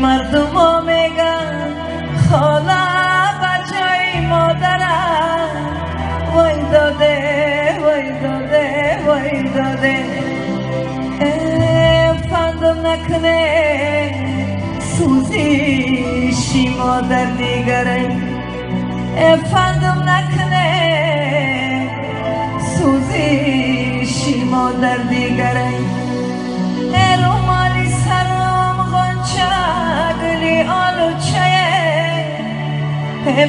مردم میگن خاله بچه مادرم وای داده وای داده وای داده فندم نکنه سوزیشی مادر دیگره فندم نکنه سوزیشی مادر دیگره رومالی سرم غنچه گلی آلوچه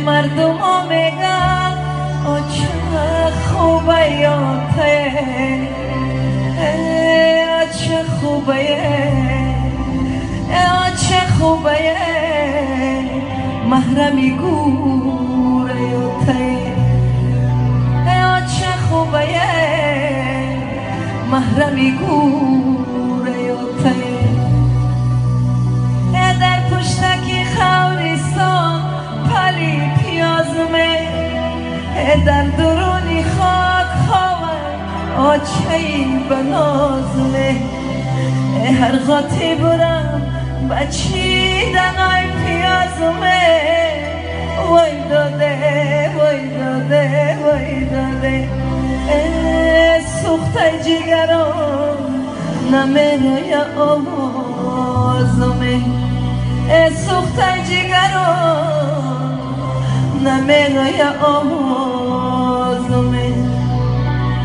مردم میگن آچه خوبه یاته آچه خوبه آچه خوبه محرمی گوره یاته آچه خوبه محرمی گوره یاته در پشتکی خوریسان پلی پیازمه در درونی خاک خواهر آچه‌ای بنازمه هر غاتی برم بچیدنای پیازمه وای داده وای داده وای داده سوخته جگرم نمیروی آوازمه سوخته جگرم نمیروی آوازمه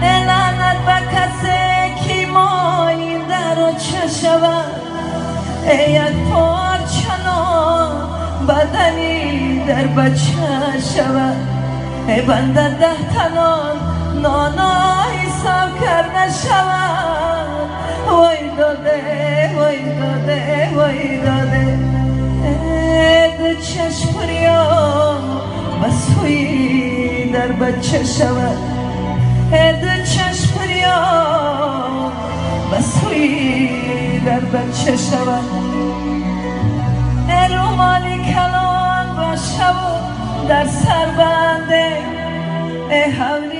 لعنت به کسی که ماینده رو چه شود یک پارچه بدنی در بچه شود بنده ده تنان نانا حساب کرده شود وای داده وای داده وای داده دو چشم پریا به سوی در بچه شود دو چشم پریا به سوی در بچه شود رومالی کلان باشه و در سر بنده حولی